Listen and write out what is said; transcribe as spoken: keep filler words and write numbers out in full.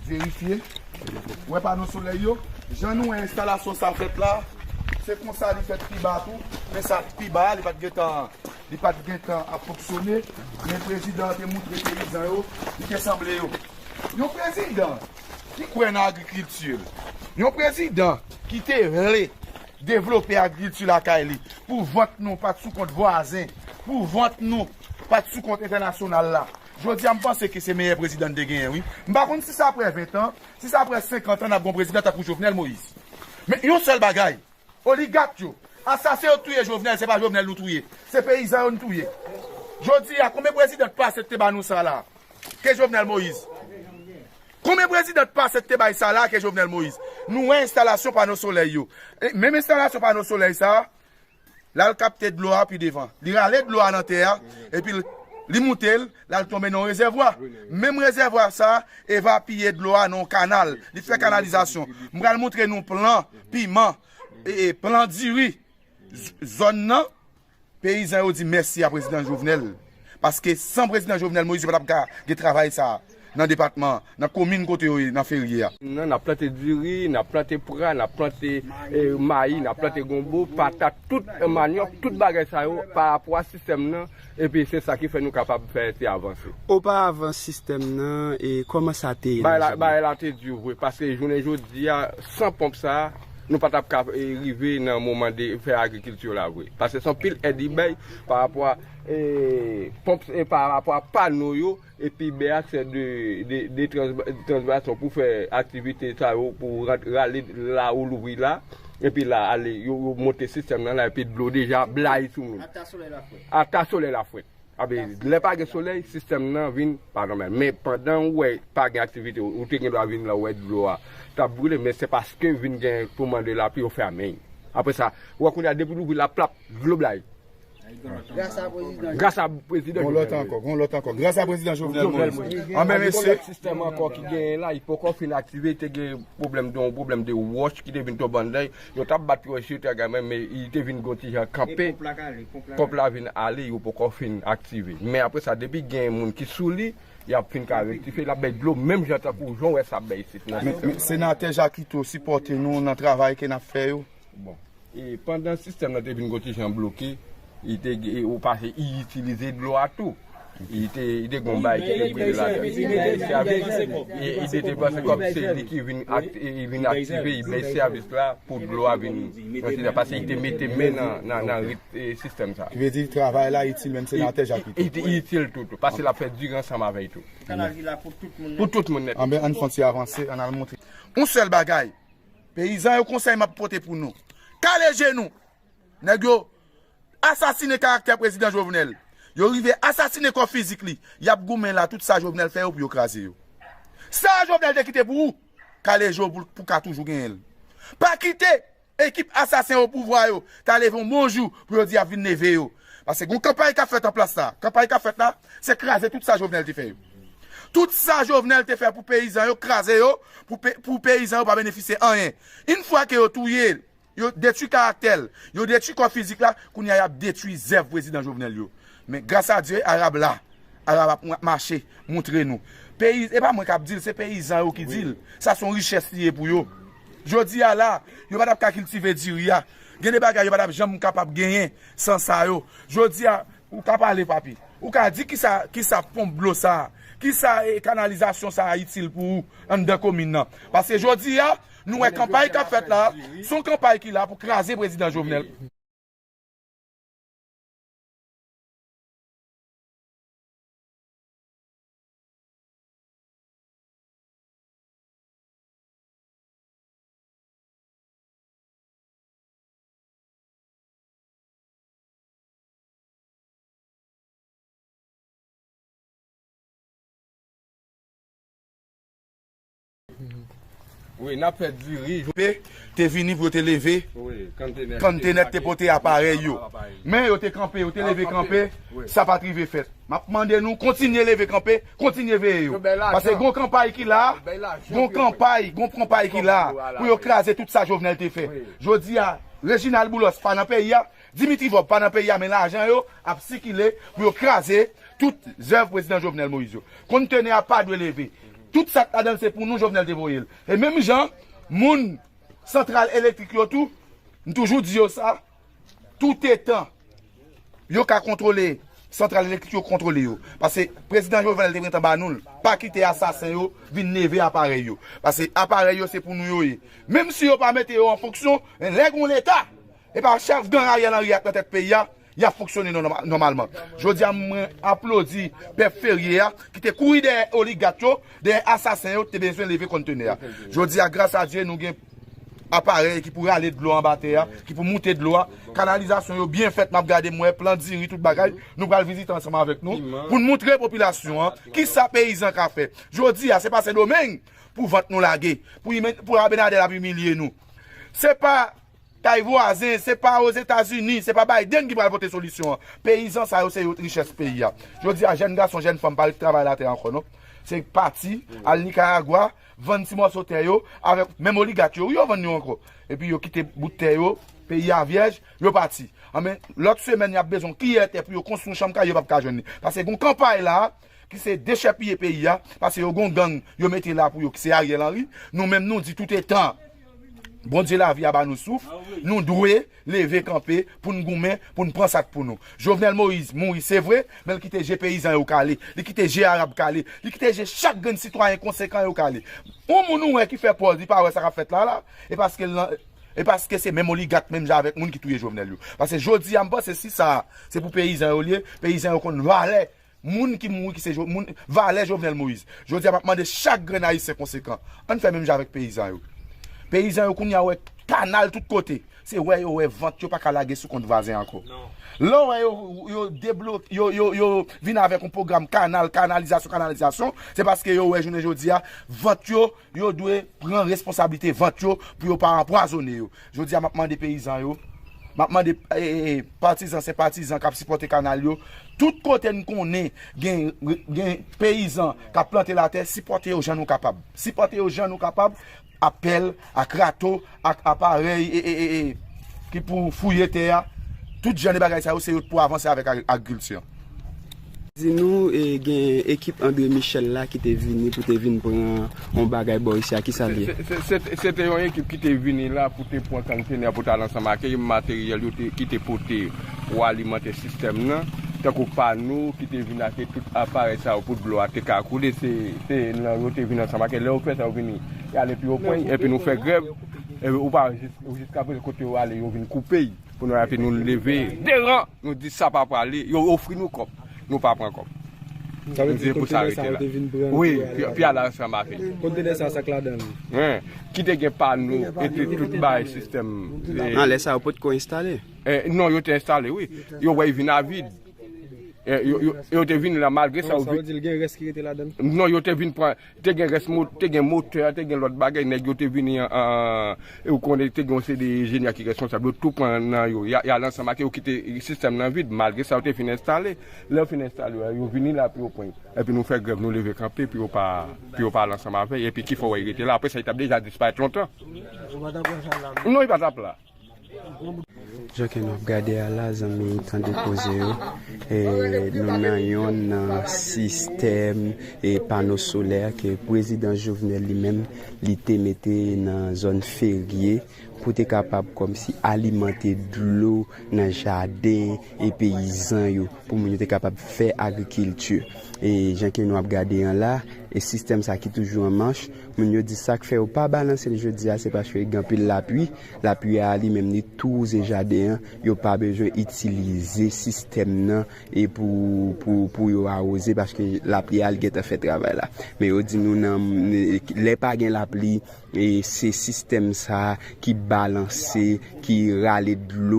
Verifye. Ou wè pano solèy yo? Jan nou wè enstalasyon sa fèt la, se konsa li fèt pi ba tou. Men sa pi ba a, li pa t gentan, li pa t gentan ap fonksyone. Men prezidan an te moutre peyizan yo, li te sanble yo. Yon prezidan ki kwè nan agrikilti, yon prezidan ki te vle devlope agrikilti lakay li, pou vant nou pa t sou kont vwazen, pou vant nou pa t sou kont entènasyonal la. Jodi a, m panse ke se meyè prezidan n te genyen, wi. M pa konn si se apre ven tan, si se apre senkant an, n ap gen yon prezidan tankou Jovenel Moïse. Men yon sèl bagay, oligak yo, asasen yo t touye Jovenel, se pa Jovenel nou touye. Se peyizan yo n touye. Jodi a, konbyen prezidan k pase k te ba nou sa la? Ke Jovenel Moïse. Konbyen prezidan k pase k te bay sa la ke Jovenel Moïse? Nou wè enstalasyon pano solèy yo. E menm enstalasyon pano solèy sa, l al kapte dlo a pi devan. Li rale dlo a nan tè a, epi l, li moute l, l al tonbe nan yon rezèvwa. Menm rezèvwa sa, evapiye dlo a nan yon kanal. Li fè kanalizasyon. M pral montre nou plan piman, e, e, plan diri. Z-, zòn nan, peyizan yo di mèsi a prezidan Jovenel. Paske san prezidan Jovenel Moïse, yo pa t ap ka gen travay sa a nan depatman, nan komin kote yo ye, nan Ferye a. Nan, n ap plante diri, n ap plante pra, n ap plante, eh, mayi, n ap plante gonbo, patat, tout, eh, manyòk, tout bagay sa yo, pa rapò a sistèm nan, epi se sa ki fè nou kapab fè ti avanse. Oparavan sistèm nan, e kòman sa te ye nan zòn nan? Bagay la te di vre, paske jounen jodi a, san ponp sa a, nou pa t ap ka, eh, rive nan moman de fè agrikilti la vre. Paske se yon pil èd li bay pa rapò a, eh, ponp, eh, pa rapò a pano yo, epi bay aksè de, de, de trans-, transvasyon pou fè aktivite sa yo, pou rant, rale la ou louvri la, epi la ale, yo, yo monte sistèm nan la, epi dlo deja blayi sou moun. Ata solèy la fwèt. Ata solèy la fwèt. Ape, lè pa gen solèy, sistèm nan vin pa nòmal. Men pandan ou wè pa gen aktivite, ou te gen dwa vin la, ou wè dlo a t ap brile, men se paske vin gen touman de lapli, yo fèmen. Apre sa, ou wè kounye a, depi louvri la, plap, dlo blayi. Gras a prezidan. Gras a prezidan Jovenel Moïse. Gon lòt ankò, gon lòt ankò. Gras a prezidan Jovenel Moïse. Anben, mesye. Sistèm ankò ki genyen la, li poko fin aktive, te gen pwoblèm de, yon pwoblèm de wòch ki te vin tonbe anndan, yo t ap bat wòch yo te gade, men li te vin gon ti jan kanpe. Ponp la vin ale, yo poko fin aktive. Men apre sa, depi gen moun ki sou li, y ap fin ka rektifye, l ap bay dlo, menm jan tankou jan w wè sa ap bay isit nan. Men, men senatè Jakito sipòte nou nan travay ke n ap fè yo. Bon. E pandan sistèm nan te vin gon ti jan bloke, li te, e, ou pase, li itilize dlo a tou. Li te, li te gon bay ki te prive ladan. Li bay sèvis. E li te depanse kòb, se li ki vin ak-, e, li vin aktive, li bay sèvis la pou dlo a vin. Paske li te mete men nan, nan, nan rit, e, sistèm sa. Ki vle di travay la itil menm senatè Jakito. Li, li, li itil tou, tou. Paske l ap fè diri ansanm avè l tou. Pou tout moun nèt. Pou tout moun nèt. Anben, ann fè yon ti avanse, ann al montre. Yon sèl bagay. Peyizan yo, konsèy m ap pote pou nou. Kale je nou. Nèg yo asasinen karaktè prezidan Jovenel. Yo rive asasinen kò fizik li. Y ap goumen la, tout sa Jovenel fè yo pou yo kraze yo. Sa Jovenel te kite pou ou, kale je w pou, pou ka toujou genyen l. Pa kite ekip asasen yo pouvwa yo ta leve yon bon jou pou yo di y ap vin leve yo. Paske gon kanpay k ap fèt an plas la. Kanpay k ap fèt la, se kraze tout sa Jovenel te fè yo. Tout sa Jovenel te fè pou peyizan yo, kraze yo, pou pe-, pou peyizan yo pa benefisye anyen. Yon fwa ke yo touye l, yo detwi karaktè l, yo detwi kò fizik la, kounye a y ap detwi zèv prezidan Jovenel yo. Men gras a Dye, Arab la, Arab ap mache, montre nou. Peyi, e pa mwen k ap di l, se peyizan yo ki di l. Sa se yon richès li ye pou yo. Jodi a la, yo pa t ap ka kiltive diri a. Gen de bagay yo pa t ap janm kapab genyen san sa yo. Jodi a, ou ka pale, papi. Ou ka di kisa, kisa ponp dlo sa a, kisa, e, kanalizasyon sa a itil pou ou anndan komin nan. Paske jodi a, nou wè kanpay k ap fèt la, se yon kanpay ki la pou kraze prezidan Jovenel. Wi, n ap fè diri. Te vini pou yo te leve. Wi, kanntè nèt te pote aparèy yo. Men yo te kanpe, yo te leve kanpe. Sa pa t rive fèt. M ap mande nou, kontinye leve kanpe, kontinye veye yo. Paske gon kanpay ki la, gon kanpay, gon kanpay ki la pou yo kraze tout sa Jovenel te fè. Jodi a, Reginald Boulos pa nan peyi a, Dimitri Vorbe pa nan peyi a, men lajan yo ap sikile pou yo kraze tout zèv prezidan Jovenel Moïse yo. Kontenè a pa dwe leve. Tout sa k ladan l se pou nou Jovenel te voye l. E menm jan, moun santral elektrik yo tou, m toujou di yo sa, toutetan yo ka kontwole santral elektrik yo, kontwole yo. Paske prezidan Jovenel te gentan ba nou l. Pa kite asasen yo vin neve aparèy yo. Paske aparèy yo se pou nou yo ye. Menm si yo pa mete yo an fonksyon, men lè gen yon Leta, e pa chèf gang Ariel Henry ak nan tèt peyi a, y ap fonksyone nòma- nòmalman. Jodi a, mwen aplodi pèp ferye a ki te kouri dèyè oligak yo, dèyè asasen yo, te bezwen leve konntenè a. Jodi a, gras a Dye, nou gen aparèy ki pou rale dlo anba tè a, ki pou moute dlo a. Kanalizasyon yo byen fèt, m ap gade, m wè plan diri, tout bagay. Nou pral vizite ansanm avèk nou pou n montre popilasyon an kisa peyizan ka fè. Jodi a, se pa Sendomeng pou vant nou lage, pou, pou Abinader ap imilye nou. Se pa kay vwazen, se pa Ozetazini, se pa Biden ki pral pote solisyon an. Peyizan sa yo se yo t richès peyi a. Jodi a, jèn gason, jèn fanm pa ret travay latè ankò non. Se pati, al Nikaragwa, vann ti mòso tè yo, avèk menm oligak yo, wi, yo vann yo ankò. Epi yo kite bout tè yo, peyi a vyèj, yo pati. Anben, lòt semèn, y ap bezwen kiyè tè pou yo konstwi yon chanm kay, yo p ap ka jwenn li. Paske gon kanpay la, ki se dechèpiye peyi a, paske yo gon gang yo mete la pou yo, ki se Ariel Henry. Nou menm, nou di toutetan Bondye lavi a ba nou souf, nou dwe leve kanpe pou n goumen, pou n pran sa k pou nou. Jovenel Moïse mouri, se vre, men l kite je peyizan yo kale, li kite je arab kale, li kite je chak grenn sitwayen konsekan yo kale. Yon moun ou wè ki fè pòz, li pa wè sa k ap fèt la, la, e paske l nan, e paske se menm oligak, menm jan avèk moun ki touye Jovenel yo. Paske jodi a, m panse si sa, se pou peyizan yo l ye, peyizan yo konn valè moun ki mouri, ki se Jo- moun, valè Jovenel Moïse. Jodi a, m ap mande chak grenn Ayisyen konsekan, ann fè menm jan avèk peyizan yo. Peyizan yo kounye a wè kanal tout kote. Se wè yo wè vant yo pa ka lage sou kont vwazen ankò. Lè w wè yo, yo debloke, yo, yo, yo vin avèk yon pwogram kanal, kanalizasyon, kanalizasyon, se paske yo wè jounen jodi a, vant yo, yo dwe pran responsablite vant yo pou yo pa anpwazonnen yo. Jodi a, m ap mande peyizan yo, m ap mande, e, e, e, patizan, senpatizan k ap sipòte kanal yo, tout kote n konnen gen, gen peyizan k ap plante latè, sipòte yo jan nou kapab. Sipòte yo jan nou kapab, ak pèl, ak rato, ak aparèy, e, e, e, e, ki pou fouye tè a. Tout jan de bagay sa yo, se yo pou avanse avèk ag- agrikilti an. Di nou, e, gen ekip André Michel la ki te vini pou te vin pran yon bagay bò isi a, ki sa l ye? Se, se, se, se te yon ekip ki te vini la pou te pran konntenè pou t al ansanm ak materyèl yo te, ki te pote pou alimante sistèm nan, tankou pano ki te vin ak tout aparèy sa yo pou dlo a te ka koule, se, se nan yo te vin ansanm ak, lè yo fè sa yo vini, y ale pi o pwen, epi nou fè grèv, epi ou pa, jis- jiskaprezan kote yo ale, yo vin koupe y. Pou nou, epi nou leve de ran, nou di sa pa prale, yo ofri nou kòb, nou pa pran kòb. Sa vle di kontenè sa yo te vin pran wi, pou yo pi al ansanm avè l. Kontenè sa, sa k ladan l? Wi, ki te gen pano, e tout, tout bagay sistèm. Nan lè sa yo potko enstale? Eh, non, yo te enstale, wi. Yo wè l vin avid. Eh, yo, yo, yo te vin la, malgre sa, yo vin. Sa vle di l gen rès ki rete ladan l? Non, yo te vin pran, te gen rès mo-, te gen motè, te gen lòt bagay, nèg yo te vini an, an, e ou konnen te gen yon seri de enjenyè ki responsab, yo tou pran nan yo, y a, y al ansanm ak yo kite sistèm nan vid, malgre sa yo te fin enstale. Lè yo fin enstale, yo vini la pou yo pran. Epi nou fè grèv, nou leve kanpe pou yo pa, pou yo pa al ansanm avè l, epi ki fè w wè y rete la. Apre sa, y t ap deja disparèt lontan. Non, y pa t ap la. Jan ke nou ap gade a la, zanmi, tande koze yo. E, nou nan yonn nan sistèm e pano solè ke prezidan Jovenel li menm li te mete nan zòn ferye pou te kapab kòmsi alimante dlo nan jaden e peyizan yo, pou moun yo te kapab fè agrikilti. E jan ke nou ap gade an la, e sistèm sa ki toujou an mach, moun yo di sa k fè yo pa balanse l jodi a, se paske gen anpil lapli. Lapli a li menm li tou wouze jaden an, yo pa bezwen itilize sistèm nan e pou, pou, pou yo awoze, paske lapli a li gentan fè travay la. Men yo di nou nan, lè pa gen lapli, e se sistèm sa ki balanse, ki rale dlo.